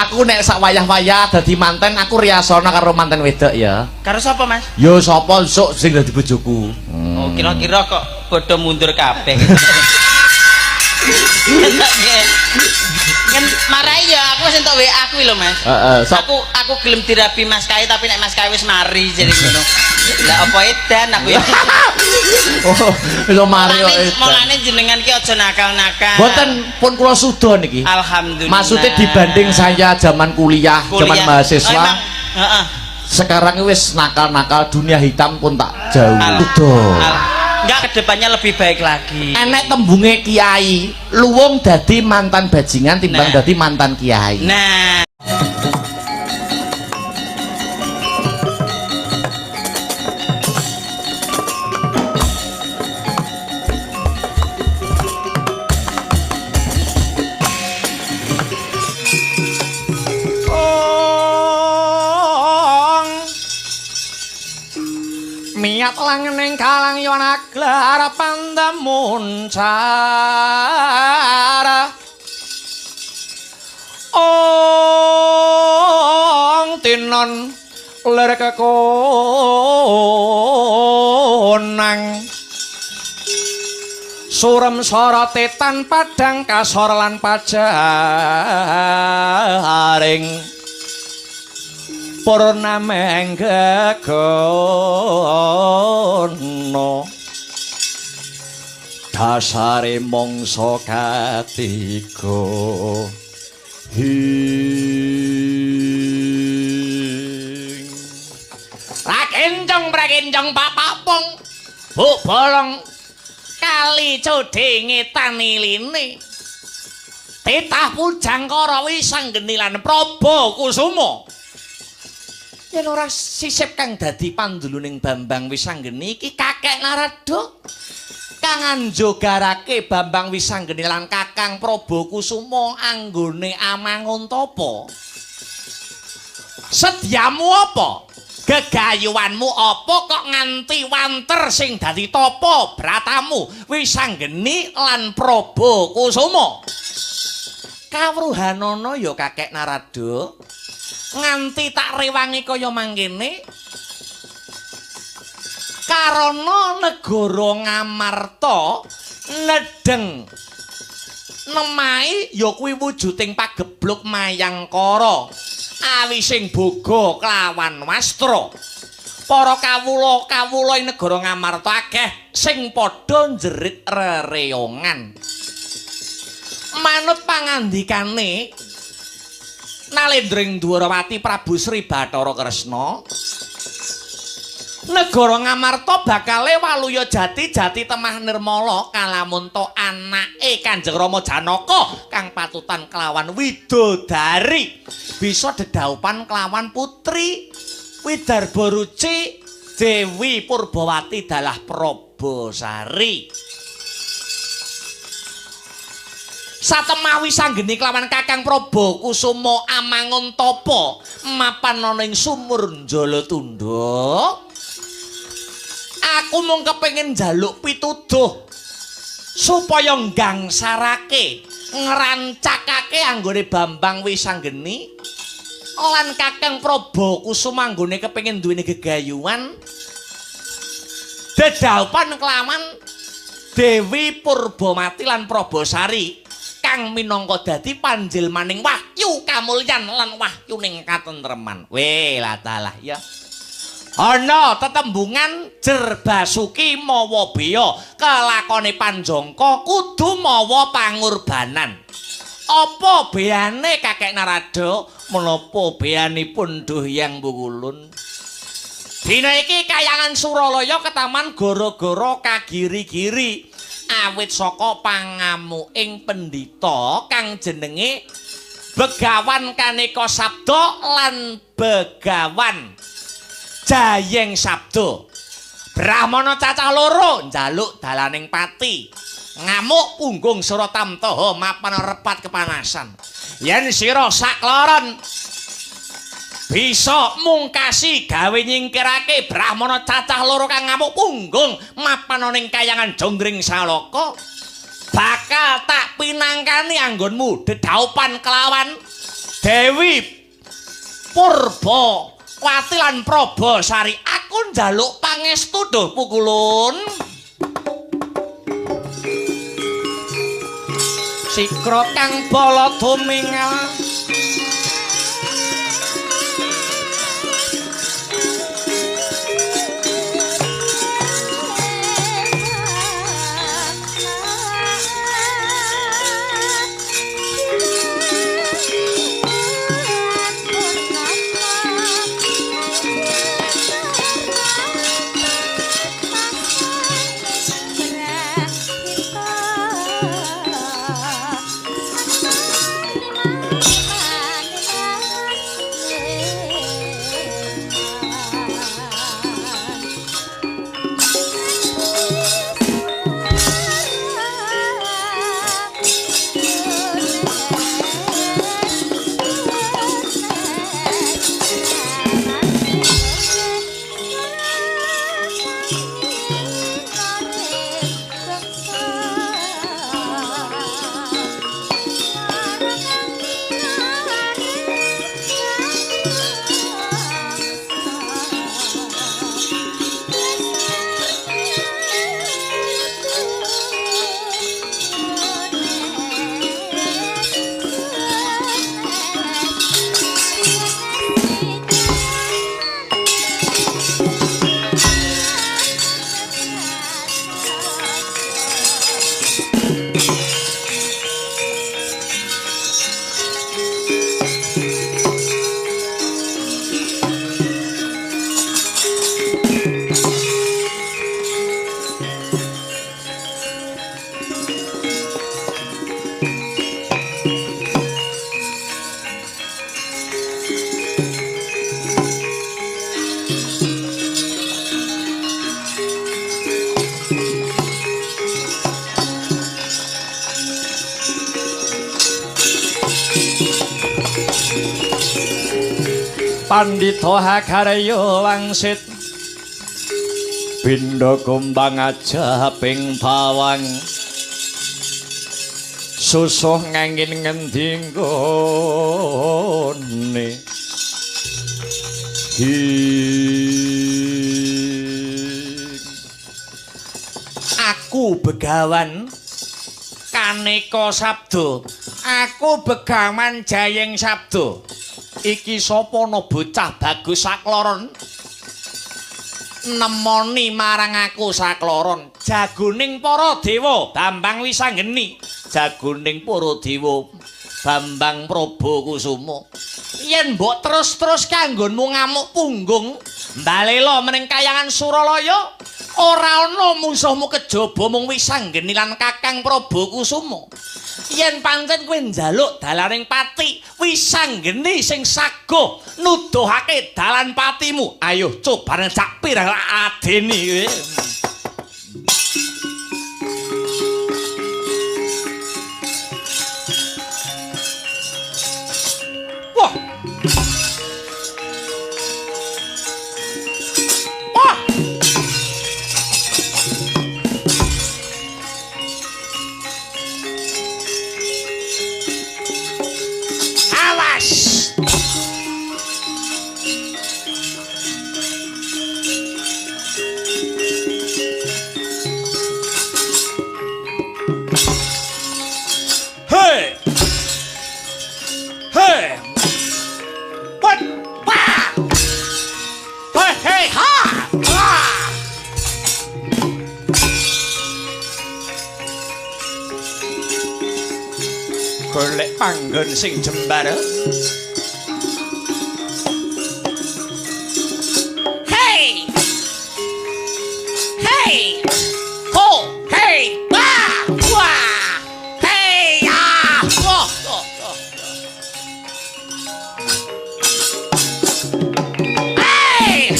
Aku nek sak wayah-wayah dadi manten aku riyasana karo manten wedok ya. Karo sapa, Mas? Yo sapa sok sing dadi bojoku. Oh, kira-kira kok padha mundur kabeh. Ngen marai ya aku wis entuk WA kuwi lho, Mas. Heeh, Aku gelem dirabi Mas Kae tapi nek Mas Kae wis mari jare ngono. Lah apa edan aku ya. Oh, iso mari kok. Mulane Edan. mulane jenengan ki aja nakal-nakal. Mboten pun kula suda niki. Alhamdulillah. Maksudnya dibanding saya zaman kuliah, zaman Kuliah. mahasiswa, Oh, emang, heeh. sekarang wis nakal-nakal dunia hitam pun tak jauh. Suda. Enggak, kedepannya lebih baik lagi. Enek tembunge kiai, luwung dadi mantan bajingan timbang Nah. dadi mantan kiai. Nah. Miat lang ning kalang yona glar pandemun cara. Ong tinon lir kekonang surem sorote tan padang kasor lan pajaring purnameng gegono dasare mangsa katiga hing rakenceng prakenceng papapung bu bolong kali codhe ngetan iline titah pujangkara Wisanggeni lan Prabu Kusuma. Yen ora sisip kang dadi panduluning Bambang Wisanggeni iki kakek Narada kang anjogarake Bambang Wisanggeni lan Kakang Prabu Kusuma anggone amangun tapa. Sedyamu apa? Gegayuhanmu apa kok nganti wanter sing dadi tapa bratamu Wisanggeni lan Prabu Kusuma? Kawruhanana ya kakek Narada, nganti tak rewangi kaya mangkene karana negara Ngamarta nedeng nemahi ya kuwi wujuding pagebluk Mayangkara awising boga kelawan wastra. Para kawula-kawula ing negara Ngamarta akeh sing padha njerit rereyongan manut pangandikane Nalendring Dwarawati Prabu Sri Bathara Kresna. Negara Ngamarta bakale waluya jati jati temah nirmala kalamunta anake Kanjeng Rama Janaka kang patutan kelawan widodari bisa dedhaupan kelawan putri Widarba Ruci Dewi Purbawati dalah Probosari. Satemah Wisanggeni kelawan Kakang Prabu Kusuma amangun tapa mapan ana ing sumur Jalatunda. Aku mung kepengin njaluk pituduh supaya nggangsarake ngrancakake anggone Bambang Wisanggeni lan Kakang Prabu Kusuma anggone kepengin duweni gegayuhan dedhaupan kelawan Dewi Purbamati lan Probosari kang minangka dadi panjilmaning wahyu kamulyan lan wahyuning katentreman. Weh lah talah ya. Ana tetembungan Jerbasuki mawa beya kelakone panjangka kudu mawa pangorbanan. Apa beyane kakek Narada? Menapa beyanipun Duh Hyang Bukulun? Dina iki kayangan Suralaya ketaman gara-gara kagiri-giri awit saka pangamuking pendhita kang jenenge Begawan Kaneka Sabda lan Begawan Jayeng Sabda. Brahmana cacah loro njaluk dalaning pati. Ngamuk punggung Suratamtaha mapan repat kepanasan. Yen sira sakloron bisa mungkasi gawe nyingkirake brahmana cacah loro kang ngamuk punggung mapan ning kayangan Jonggring Salaka, bakal tak pinangkani anggonmu dedhaupan kelawan Dewi Purba Wati lan Probosari. Aku njaluk pangestu duh Pukulun. Sikra kang bala tumingal Pandhita Hakarya wangsit Bindha kumbang ajaping tawang susuh ngangin ngendi nggone Aku begawan Kaneka Sabda, aku begawan Jayeng Sabda. Iki sapa ana bocah bagus sakloron nemoni marang aku sakloron jagoning para dewa Bambang Wisanggeni, jagoning para dewa Bambang Prabakusuma. Yen mbok terus-terus kanggonmu ngamuk punggung mbalela mening kayangan Suralaya, ora ana mungsuhmu kejaba mung Wisanggeni lan Kakang Prabakusuma. Yen pancen kowe njaluk dalaning pati, Wisanggeni sing saguh nuduhake dalan patimu. Ayo cobane sak pirang adeni kowe. Wah. Wah. Awas. Hey. Hey. What? Wah. Hey, hey, ha. Wah. Golek panggon sing jembar. Hey. Hey. Ho, hey. Wah. Wah. Hey, ah. Wah. Oh, oh, oh. Hey.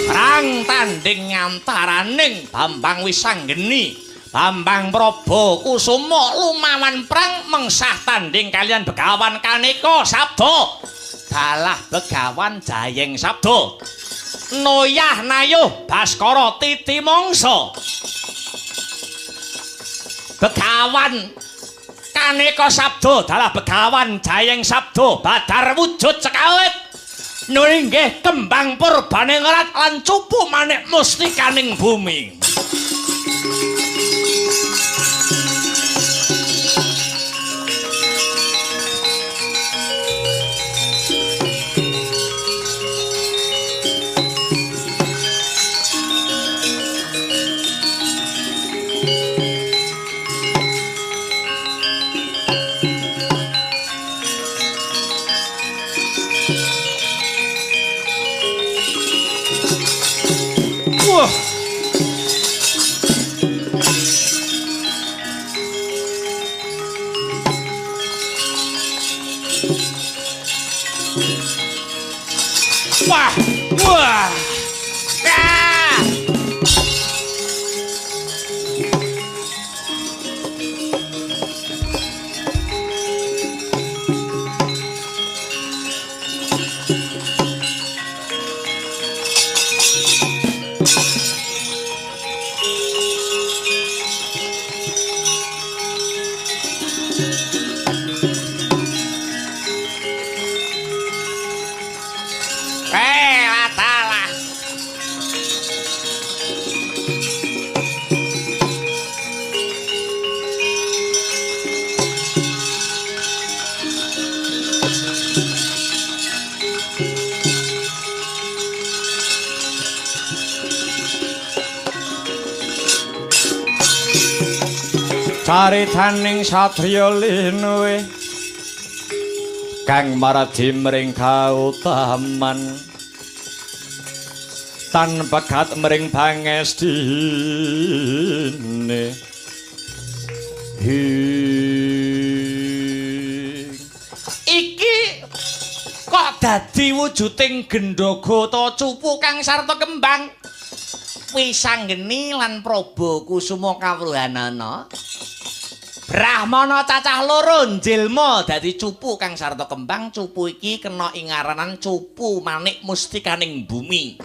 Perang tanding antaraning Bambang Wisanggeni Bambang Prabu Kusuma lumawan prang mengsah tanding kalian Begawan Kaneka Sabda. Dalah Begawan Jayeng Sabda. Noyah nayuh Baskara titi mangsa. Begawan Kaneka Sabda dalah Begawan Jayeng Sabda badar wujud sekawit. Nuli inggih kembang purbane ngrat lan cupu manik mustikaning bumi. Wah. Wah, wah. Ah. Caritaning satriya linuwe kang maradi mring kautaman tan pegat mring pangestine. Iki kok dadi wujuding gendhoga utawa cupu kang sarta kembang Wisanggeni lan Prabu Kusuma kawruhanana. Brahmana cacah loro njilma dadi cupu kang sarta kembang. Cupu iki kena ing ngaranan cupu manik mustikaning bumi.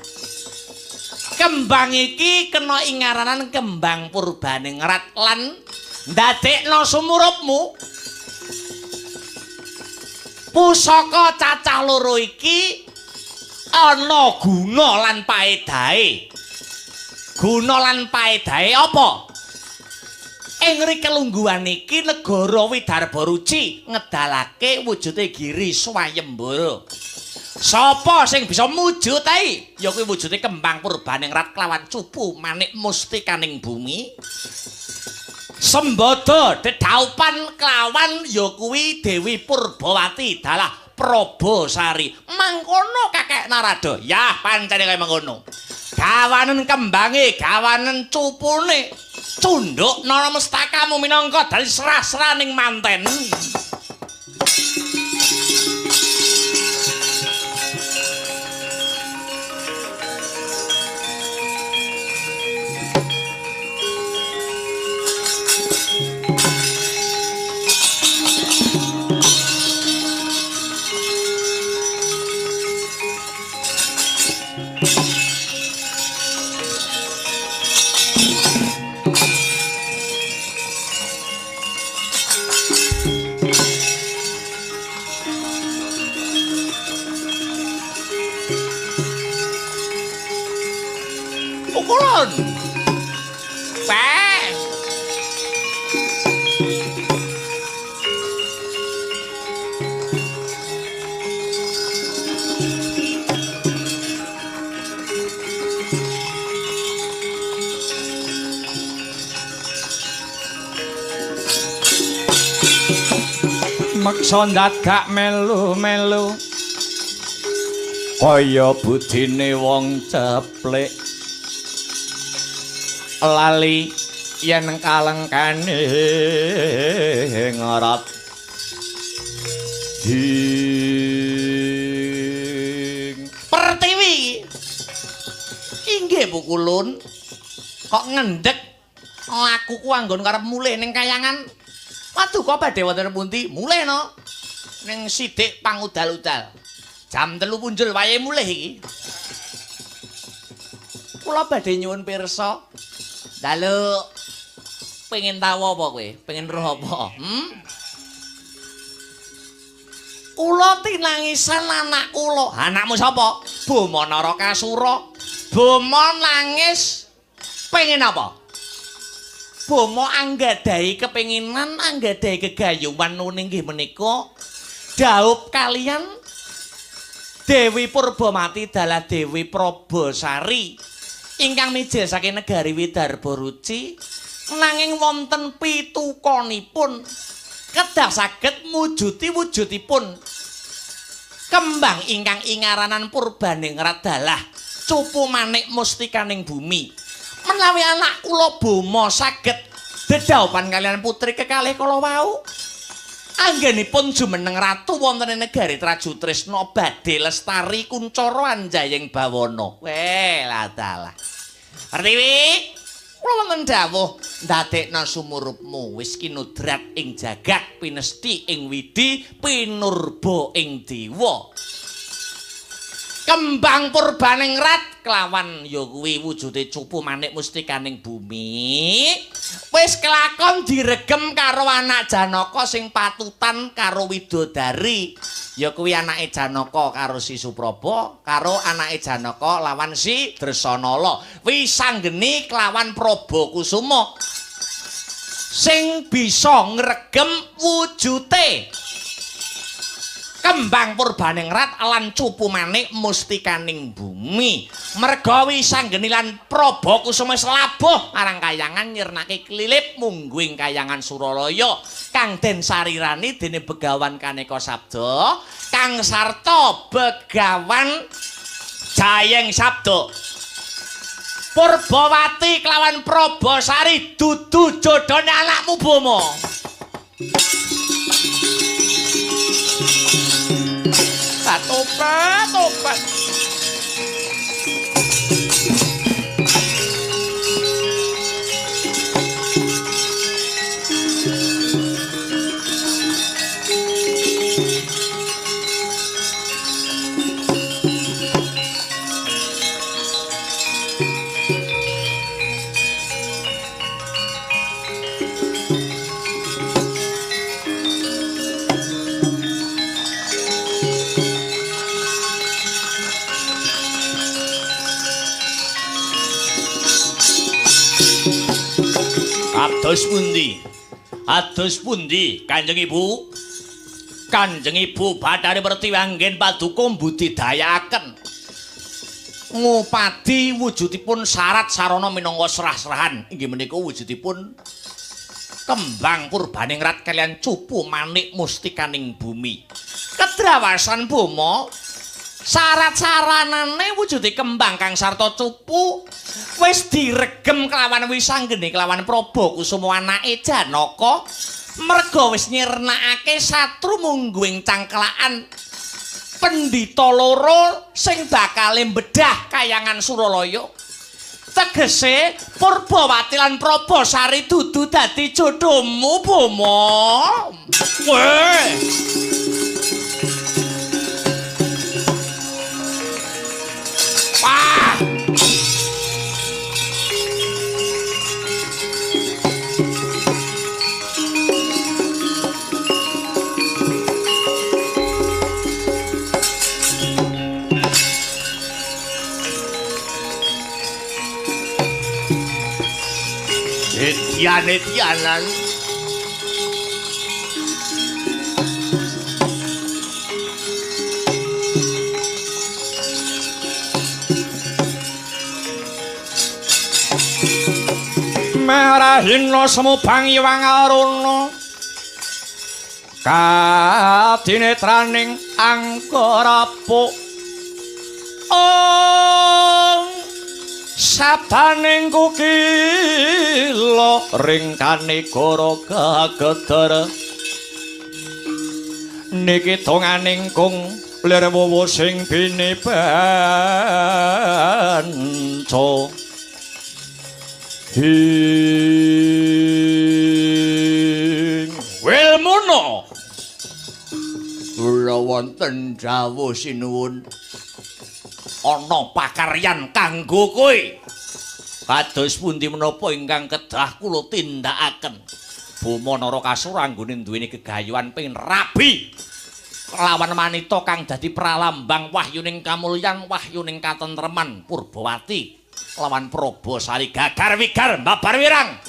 Kembang iki kena ing ngaranan kembang purbane ngrat lan ndadekno sumurupmu. Pusaka cacah loro iki ana guna lan paedahe. Guna lan paedahe apa? Ing riki lungguhan iki negara Widarba Ruci ngedalake wujude Giri Swayembara. Sapa sing bisa mujud ae? Ya kuwi wujude kembang purbane ngrat kelawan cupu manik mustikaning bumi. Sembada dedhaupan kelawan ya kuwi Dewi Purbawati dalah Probosari. Mangkono kakek Narada. Yah pancene kaya mengkono. Gawanen kembange, gawanen cupune. Cunduk nara mestakamu minangka dadi serah-seraning manten. Meksa ndagak melu-melu kaya budine wong ceplik lali yen kalengkane ngrat ding. Pertiwi inggih Bu Kulun kok ngendhek Lakuku anggon karep mulih ning kayangan. Waduh kok badhe wonten pundi? Mulih no. Ning sithik pangudal-udal. Jam 3 punjul wayahe mulih iki. Kula badhe nyuwun pirsa. Dalu pengen tahu apa kowe? Pengen roh apa? Kula tinangisan anak kula. Anakmu sapa? Boma Narakasura. Boma nangis pengen apa? Boma anggadhahi kepenginan, anggadhahi gegayuhan nuning inggih menika dhaup kalian Dewi Purbamati dalah Dewi Probosari ingkang mijil saking negari Widarba Ruci, nanging wonten pitukonipun kedah saged mujuti wujudipun kembang ingkang ingaranan purbaningrat dalah cupu manik mustikaning bumi. Menawi anak kula Boma saged dedhaupan kalian putri kekalih kala wau, anggenipun jumeneng ratu wonten ing negari Trajutrisna badhe lestari kuncara anjayeng bawana. Weh, ladalah. Pertiwi, kula wonten dawuh ndadekna sumurupmu wis kinudrat ing jagat, pinesthi ing widi, pinurba ing dewa. Kembang purbaningrat kelawan ya kuwi wujude cupu manik mustikaning bumi wis kelakon diregem karo anak Janaka sing patutan karo widodari, ya kuwi anake Janaka karo si Supraba karo anake Janaka lawan si Dresanala, wisanggeni kelawan Prabakusuma sing bisa ngregem wujute kembang purbaningrat lan cupu manik mustikaning bumi. Merga wisanggeni lan Prabakusuma wis labuh marang kayangan nyirnake klilip mungguing kayangan Suralaya kang den sarirani dene Begawan Kaneka Sabda kang sarta Begawan Jayeng Sabda. Purbawati kelawan Probosari dudu jodhone anakmu Boma. Tobat, tobat. Ados pundi? Ados pundi Kanjeng Ibu? Kanjeng Ibu Bathari Pertiwi anggen paduka mbudidayakaken ngupadi wujudipun syarat sarana minangka serah-serahan inggih menika wujudipun kembang purbaningrat kalian cupu manik mustikaning bumi. Kedrawasan Boma syarat saranane wujude kembang kang sarta cupu wis diregem kelawan wisanggeni kelawan Prabakusuma anake Janaka merga wis nyirnakake satru mungguing cangklakan pendhita loro sing bakale mbedah kayangan Suralaya. Tegese Purbawati lan Probosari dudu dadi jodhomu Boma. Weh. Wah. Edian-edianan. Marahina semubang Iwang Aruna kadinetraning angkara ong sabdaning kukila ring kanegara kagedar niki donganing kung lir wuwu sing bini banca. Hing Wilmuna. Kula wonten dawuh sinuwun. Ana pakaryan kanggo kowe. Kados pundi menapa ingkang kedah kula tindakaken? Boma Narakasura anggone duweni gegayuhan pengin rabi lawan manita kang dadi pralambang wahyuning kamulyan, wahyuning katentreman Purbawati lawan Probosari gagar wigar babar wirang.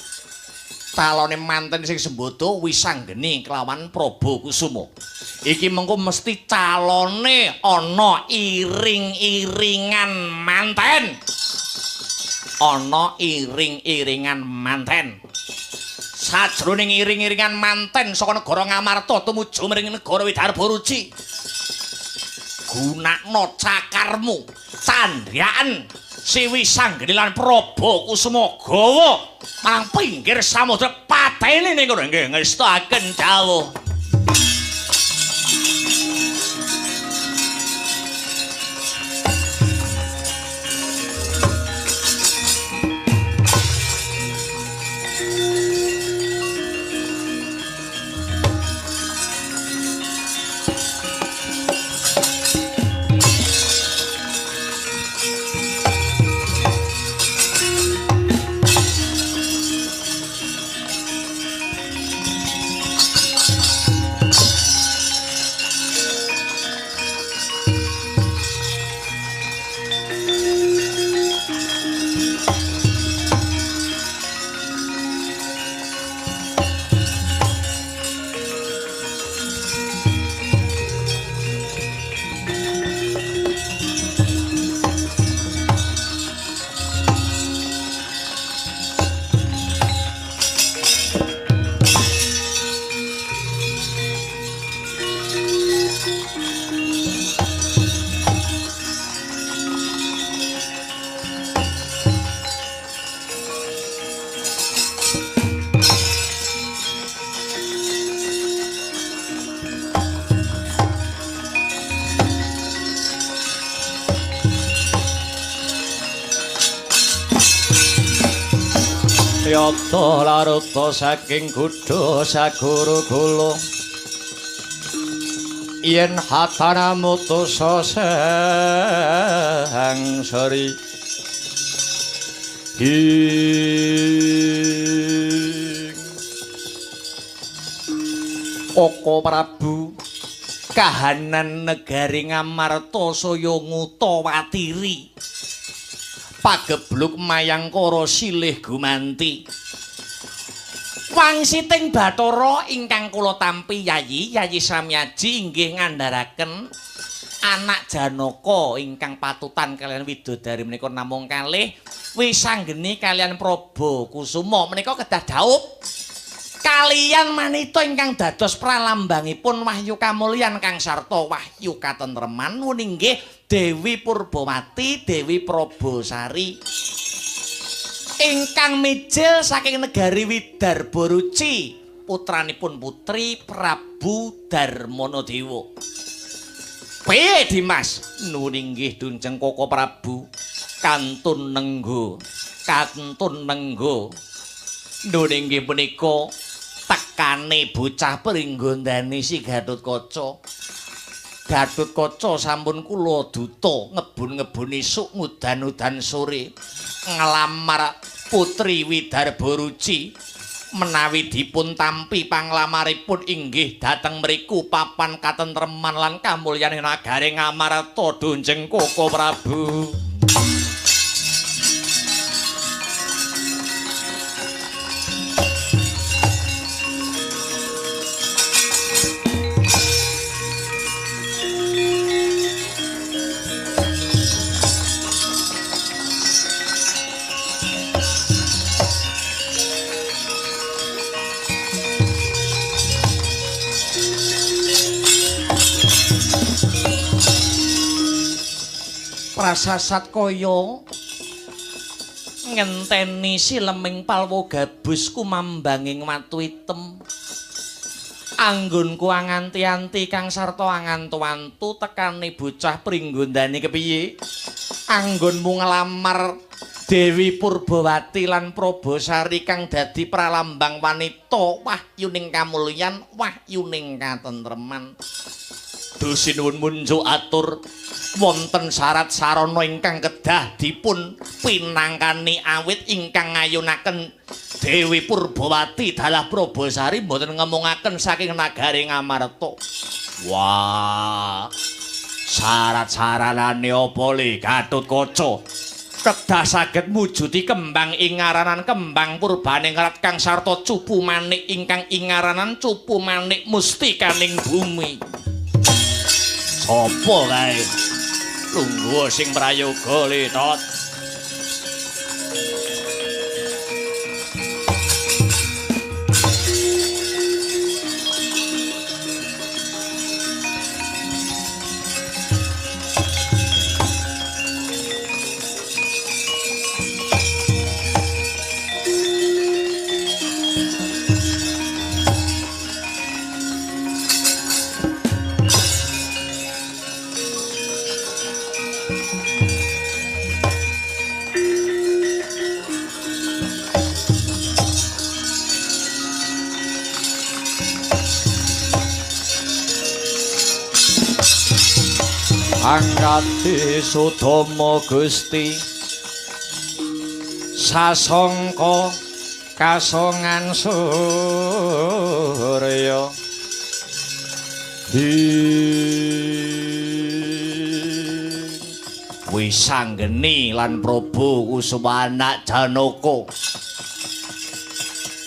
Talone manten sing sembodo wisanggeni kelawan Prabu Kusuma. Iki mengko mesti calone ana iring-iringan manten. Ana iring-iringan manten. Sajroning iring-iringan manten saka negara Ngamarta tumuju maring negara Widarba Ruci. Gunakno cakarmu, candhyaen Siwi Sanggeni lan Prabu Kusuma gawa marang pinggir samudra pateni ning kono. Nggih ngestakaken dawuh. Yata laruta saking gudha sagara kula yen hatana mutusa sang sari. Hing Koko Prabu, kahanan negari Ngamarta saya ngutawatiri. Pagebluk Mayangkara silih gumanti. Wangsiting Bathara ingkang kula tampi Yayi, Yayi Samyaji inggih ngandharaken anak Janaka ingkang patutan kaliyan widodari menika namung kalih wisanggeni kaliyan Prabu Kusuma menika kedah dhaup kaliyan manita ingkang dados pralambangipun wahyu kamulyan kang sarta wahyu katentreman wuninggih Dewi Purbawati, Dewi Probosari ingkang mijil saking negari Widarba Ruci, putranipun putri Prabu Darmanadewa. Piye Dimas? Nuwun inggih Dunjeng Koko Prabu, kantun nenggo, kantun nenggo. Nuwun inggih punika tekane bocah pringgondani si Gatotkaca. Gatotkaca sampun kula duta ngebun-ngebun isuk ngudan-udan sore nglamar putri Widarba Ruci. Menawi dipun tampi panglamaripun inggih dhateng mriku papan katentreman lan kamulyan nagari Ngamarta Dunjeng Koko Prabu. Prasasat kaya ngenteni sileming palwa gabus kumambanging watu item. Anggonku anganti-anti kang sarta angantu-antu tekane bocah pringgondani kepiye? Anggonmu nglamar Dewi Purbawati lan Probosari kang dadi pralambang wanita wahyuning kamulyan, wahyuning katentreman. Dusinuwun munjuk atur wonten syarat sarana ingkang kedah dipun pinangkani awit ingkang ngayunaken Dewi Purbawati dalah Probosari mboten ngemungaken saking nagari Ngamarta. Wah, syarat saranane apa le Gatotkaca? Kedah saged mujudi kembang ingaranan kembang purbaningrat kang sarta cupu manik ingkang ingaranan cupu manik mustikaning bumi. Sopo kae? Lungguh sing prayoga le, Tot. Angkati Sudama Gusti sasangka kasongan surya Wisanggeni lan Prabu Kusuma anak Janaka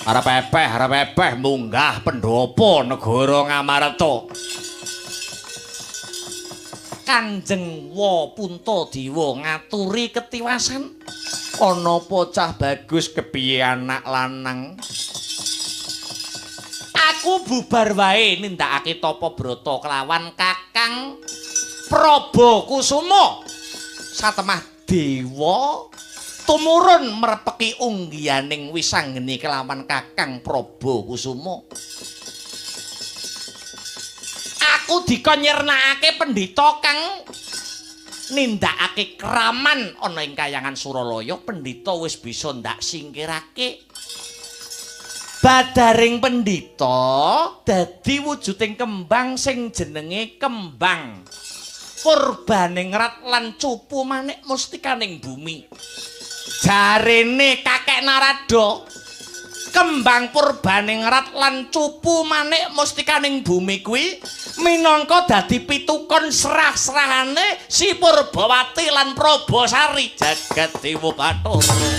arep epeh munggah pendhapa negara Ngamarta. Kanjeng Wa Puntadewa ngaturi ketiwasan ana bocah bagus kepiye anak lanang. Aku bubar wae nindakake tapa brata kelawan Kakang Prabu Kusuma. Satemah dewa tumurun merpeki unggihaning Wisanggeni kelawan Kakang Prabu Kusuma. Aku dikon nyirnakake pendhita kang nindakake kraman ana ing kayangan Suralaya. Pendhita wis bisa ndak singkirake. Badaring pendhita dadi wujuding kembang sing jenenge kembang purbaningrat lan cupu manik mustikaning bumi. Jarene kakek Narada, kembang purbaningrat lan cupu manik mustikaning bumi kuwi minangka dadi pitukon serah-serahane si Purbawati lan Probosari jagat dewa bathara.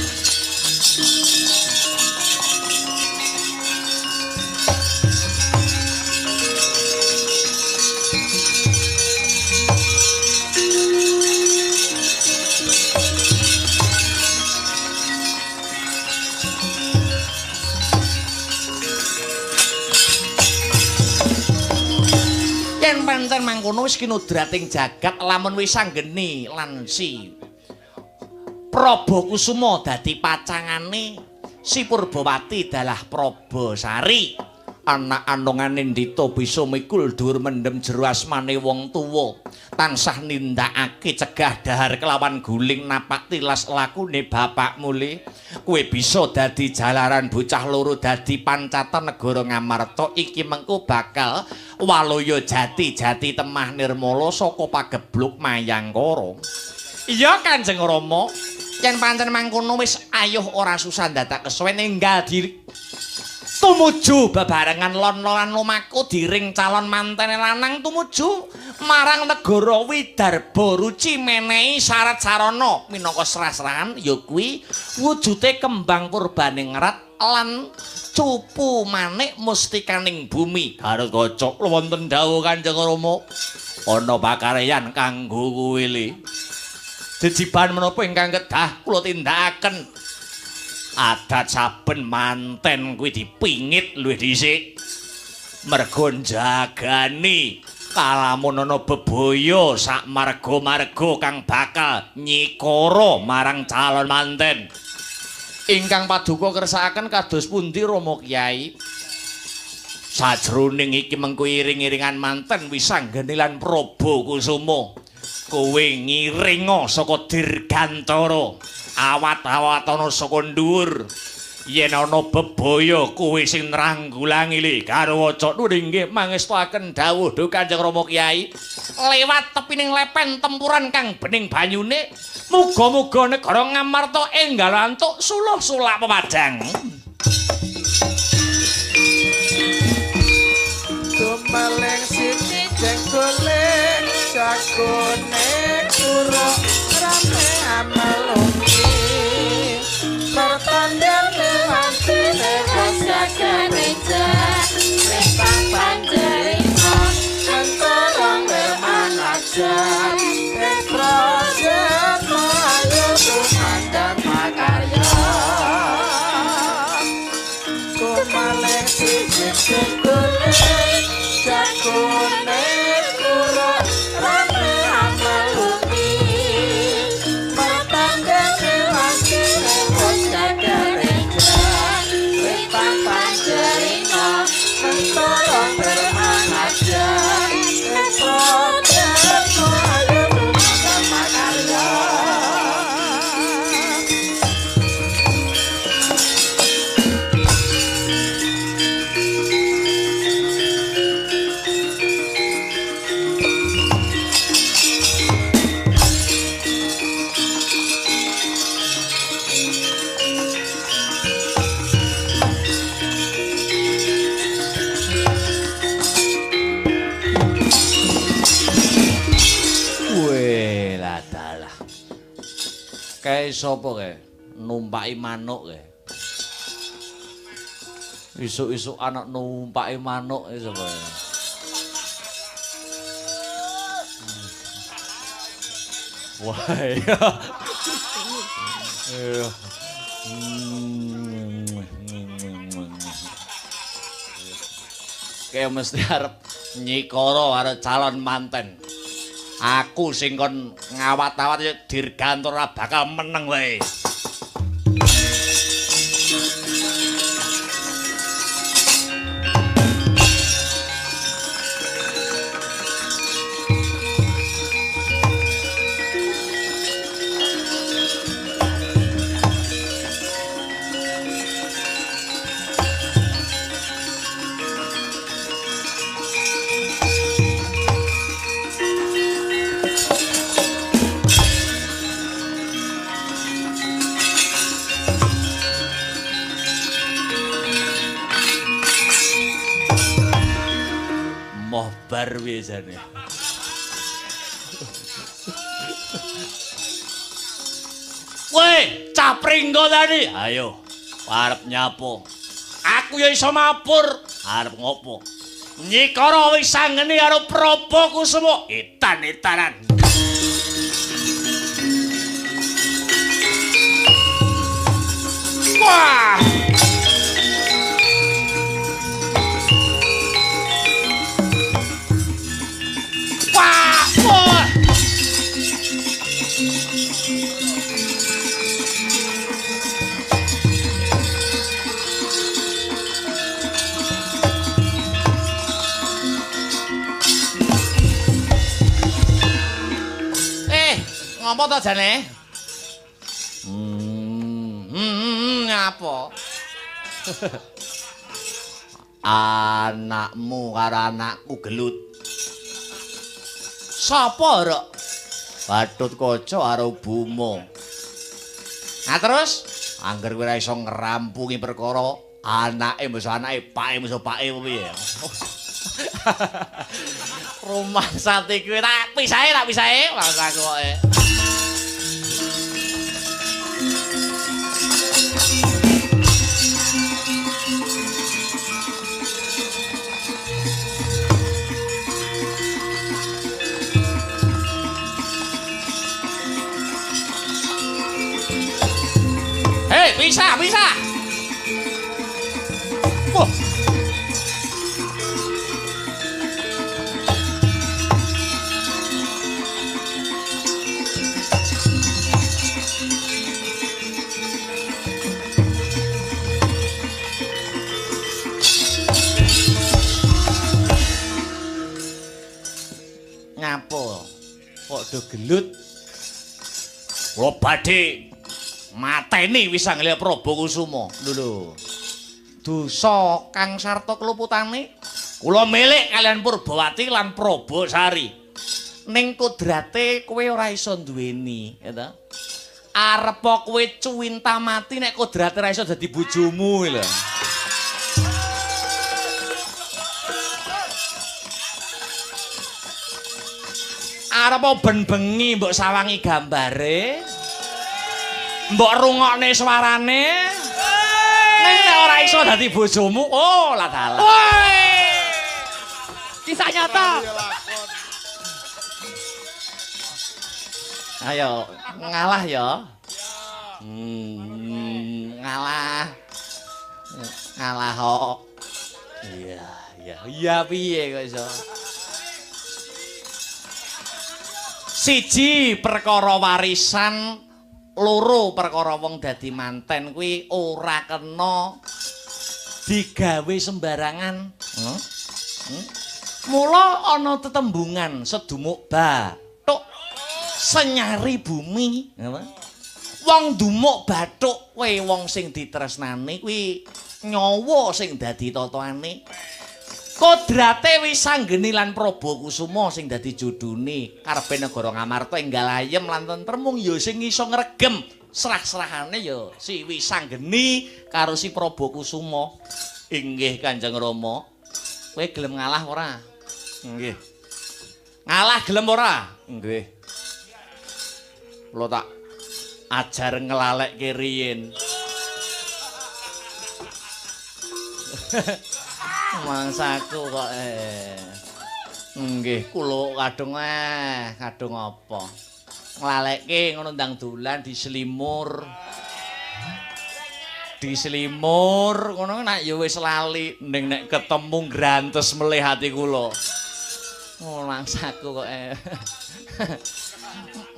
Yen pancen mangkono wis kinudrating jagat lamun Wisanggeni lan si Prabu Kusuma dadi pacangane si Purbawati dalah Probosari. Anak anongane Ndita bisa mikul dhuwur mendem jero asmane wong tuwa, tansah nindakake cegah dahar kelawan guling napak tilas lakune bapakmu le. Kowe bisa dadi jalaran bocah loro dadi pancatan negara Ngamarta iki mengko bakal waloya jati-jati temah nirmala saka pagebluk Mayangkara. Iya Kanjeng Rama, yen pancen mangkono wis ayuh ora susah dadak kesuwen enggal diri tumuju bebarengan lon-lonan lumaku diring calon mantene lanang tumuju marang negara Widarba Ruci menehi syarat sarana minangka serah-serahan ya kuwi wujude kembang purbaningrat lan cupu manik mustikaning bumi. Gatotkaca wonten dawuh Kanjeng Rama ana pakaryan kanggo kuwi le. Jejiban menapa ingkang kedah kula tindakaken? Adat saben manten kuwi dipingit luwih dhisik. Mergo njagani kalamun ana bebaya sak marga-marga kang bakal nyikara marang calon manten. Ingkang paduka kersakaken kados pundi Rama Kyai? Sajroning iki mengko iring-iringan manten Wisanggeni lan Prabu Kusuma. Kowe ngiringa saka Dirgantara, awat-awatana saka dhuwur. Yen ana bebaya kowe sing nranggulangi li karo waca inggih mangestuaken dawuh duh Kanjeng Rama Kyai. Lewat tepining lepen tempuran kang bening banyune, muga-muga negara Ngamarta enggal antuk suluh sulak pepadang. Dumeleng siti jeng golek jagone kuro rame amelungi pertandane wancine Kareja Rempang panjerita mentorong lermanajan Projet ayo tumandang makarya Dumeleng siti jeng golek jagone kuro rame amelungi pertandane wancine Kareja Rempang panjerita mentorong lermanajan Projet ayo tumandang makarya. Weh, lah dalah. Kae sapa kae? Numpaki manuk kae. Isuk-isuk anak numpaki manuk iki sapa kae? Wah, iya. Iya. Kae mesti arep nyikara karo calon manten. Aku sing kon ngawat-awat ya Dirgantara bakal meneng wae. Moh bar piye jane. Woi, capringgo tadi. Ayo, arep nyapo. Aku ya iso mapur. Arep ngopo? Nyikara wis sangene karo Prabu Kusuma. Etan-etanan. Wah! Wah! Wah! Ngopo to jane? Ngapa? Anakmu karo anakku gelut. Sapa, Rok? Gatotkaca karo Buma. Nah terus, angger kowe ora iso ngrampungi perkara anake musuh anake, pake musuh pake apa piye? Rumah sate kuwi tak pisahe, mangsaku koke. Hei, pisah, pisah. Wah. Ngapo? Kok do gelut? Kula badhe mateni Wisanggeni Prabu Kusuma. Lho lho. Dosa kang sarta keluputane kula milik kalian Purbawati lan Probosari. Ning kodrate kowe ora iso duweni, ya ta? Arepa kowe cuwinta mati nek kodrate ora iso dadi bojomu lho. Arepa ben bengi mbok sawangi gambare, mbok rungokne suarane. Ning nek ora iso dadi bojomu, oh lah dalah. Kisah nyata. Ayo ngalah ya. Ngalah. Ngalah kok. Iya, iya. Iya piye kok iso? Siji perkara warisan, loro perkara wong dadi manten kuwi ora kena digawe sembarangan. Mula ana tetembungan sedumuk bathuk senyari bumi. Wong dumuk bathuk kowe wong sing ditresnani kuwi nyawa sing dadi totoane. Kodrate Wisanggeni lan Prabu Kusuma sing dadi jodhone karepe negara Ngamarta enggal ayem lan tentrem mung ya sing iso ngregem serah-serahane ya si Wisanggeni karo si Prabu Kusuma. Inggih Kanjeng Rama. Kowe gelem ngalah ora? Nggih. Ngalah gelem ora? Nggih. Kula tak ajar nglalekke riyin. Mangsaku kok Nggih, kula kadung kadung apa? Nglalekke ngono ndang dolan diselimur. Diselimur ngono nek ya wis lali, ning nek ketemu grantes melih ati kula. Oh, mangsaku kok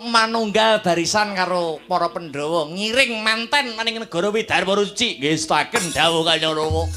Manunggal barisan karo para Pandhawa ngiring manten maning negara Widarpa Ruci. Nggih, setaken dawuh Kanjeng Rama.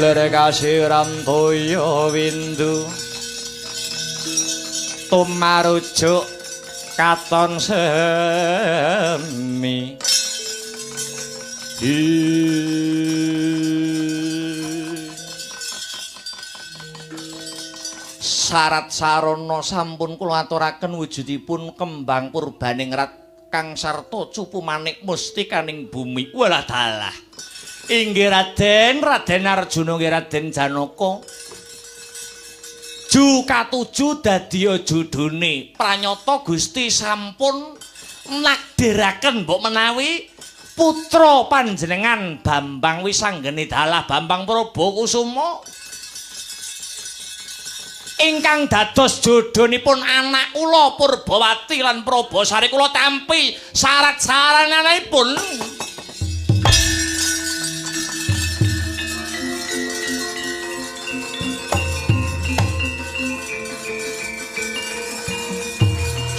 Lere kasiram toya windu tumarujuk katon semi. Sarat sarana sampun kula aturaken wujudipun kembang purbaning rat kang sarta cupu manik mustikaning bumi. Walah dalah. Inggih Raden, Raden Arjuna nggih Raden Janaka. Ju katuju dadi jodhone. Pranyata Gusti sampun nakdiraken mbok menawi putra panjenengan Bambang Wisanggeni dalah Bambang Prabu Kusuma ingkang dados jodhonipun anak kula Purbawati lan Probosari kula tampi syarat sarananipun.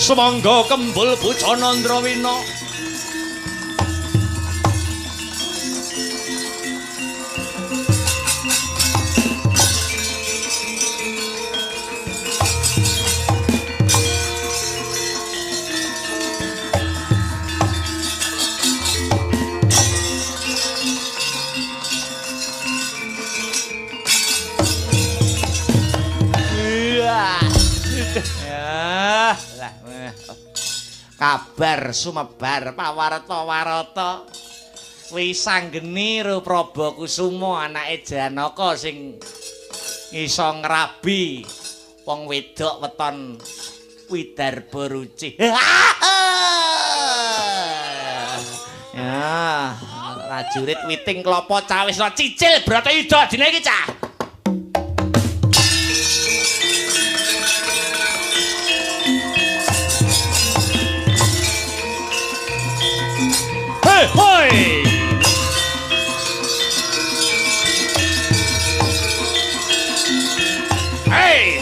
Sumangga kembul bujana Ndrawina. Aduh. Ya, lah. Kabar sumebar pawarta-warta. Wisanggeni Rupraba Kusuma anake Janaka sing iso ngrabi wong wedok weton Widarba Ruci. Ya, prajurit witing klopo cawisna cicil Bratayuda dina iki cah. Hei, hoi. Hey!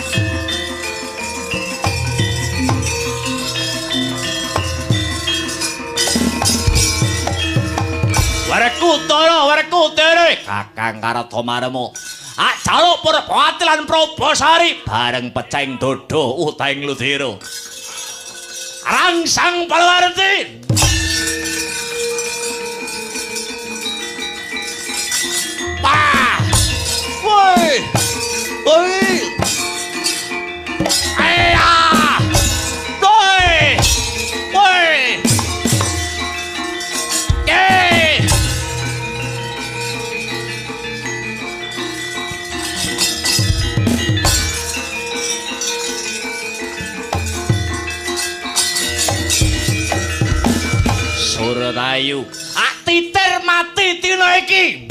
Warekutara, warekutara, Kakang Karatomarma. Ak jaluk Purwati lan Probosari bareng peceng dodo utaing ludira. Rangsang Palawarti. Pah! Woi! Woi! Ayah! Woi! Woi! Ye! Suratayu, ak titir mati dina iki.